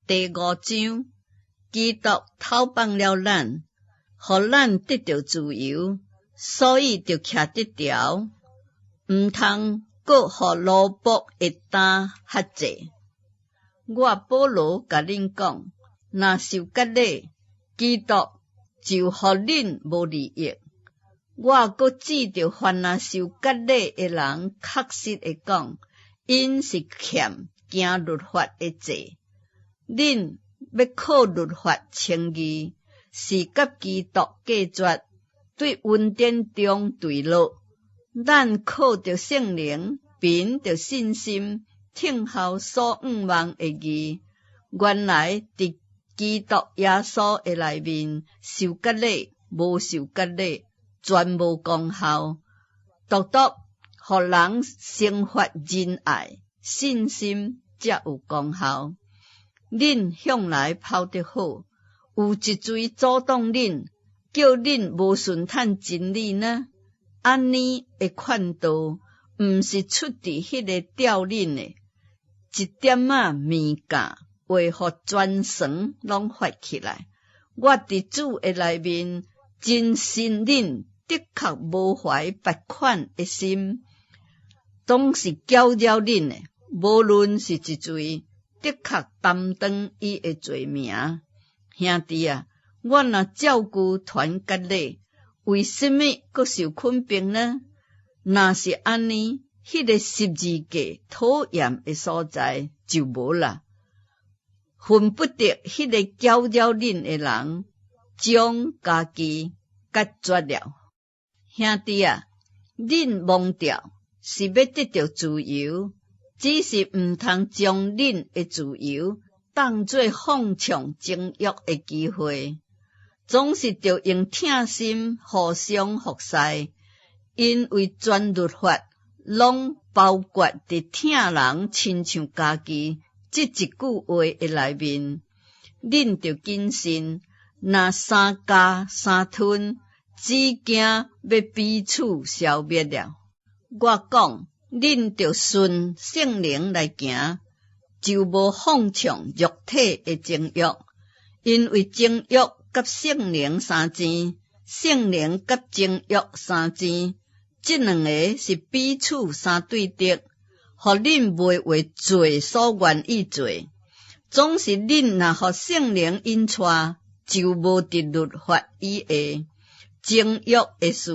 第五章，基督偷放了咱，予咱得著自由，所以著徛得牢，毋通閣予奴僕的擔轄制。我保羅共恁講，若受割禮，基督就予恁無利益。我閣指著凡若受割禮的人，確實的講，𪜶是欠行律法的債。恁欲靠律法稱義，是佮基督隔絕，對恩典中墜落。咱靠著聖靈，憑著信心，聽候所向望的義。原來佇基督耶穌的內面，受割禮，無受割禮，全無功效，獨獨予人生發仁愛、信心，才有功效。恁向來跑得好，有一罪阻擋恁，叫恁無順趁真理呢？按呢的勸導，毋是出佇彼个召恁的，一點仔麵酵會予全船攏發起來。我佇主的內面，真信恁的確無懷別款的心，總是攪擾恁的，無論是一罪，的確擔當伊的罪名。兄弟啊，我若照舊傳割禮，為啥物閣受捆繃呢？若是按呢，彼个十字架討厭的所在就無啦。恨不得彼个攪擾恁的人，將家己割絕了。兄弟啊，恁蒙召是欲得著自由，只是毋通將恁的自由當做放縱情欲的機會，總是著用疼心互相服侍，因為全律法攏包括佇疼人親像家己這一句話的內面。恁著謹慎，若三咬三吞，只驚欲彼此消滅了。我講，恁著順聖靈來行，就無放縱肉體的情欲，因為情欲佮聖靈相爭，聖靈佮情欲相爭，這兩个是彼此相對敵，予恁袂為罪所願意做。總是恁若予聖靈引帶，就無佇律法以下。情欲的事，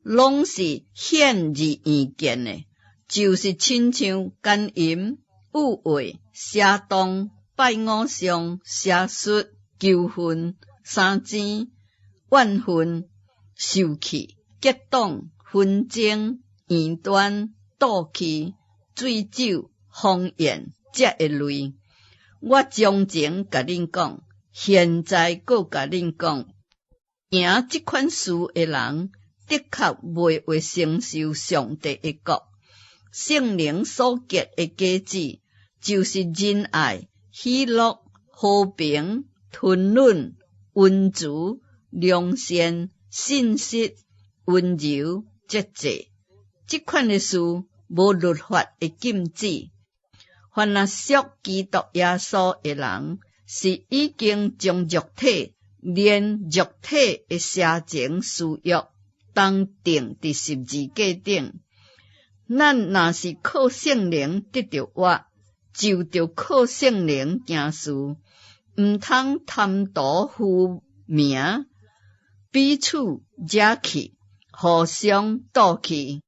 攏是顯而易見的，就是親像姦淫、欲畫、邪蕩、拜偶像、邪術、仇恨、相爭、怨恨、受氣、結黨、紛爭、異端、妒忌、醉酒、荒宴這一類。我從前共恁講，現在閣共恁講，行這款事的人，的確袂會承受上帝的國。聖靈所結的果子，就是仁愛、喜樂、和平、吞忍、溫慈、良善、信實、溫柔、節制。這款的事，無律法會禁止。凡若屬基督耶穌的人，是已經將肉體連肉體的邪情私欲，當釘佇十字架頂。咱若是靠聖靈得著活，就著靠聖靈行事，毋通貪圖虛名，彼此惹氣，互相妒忌。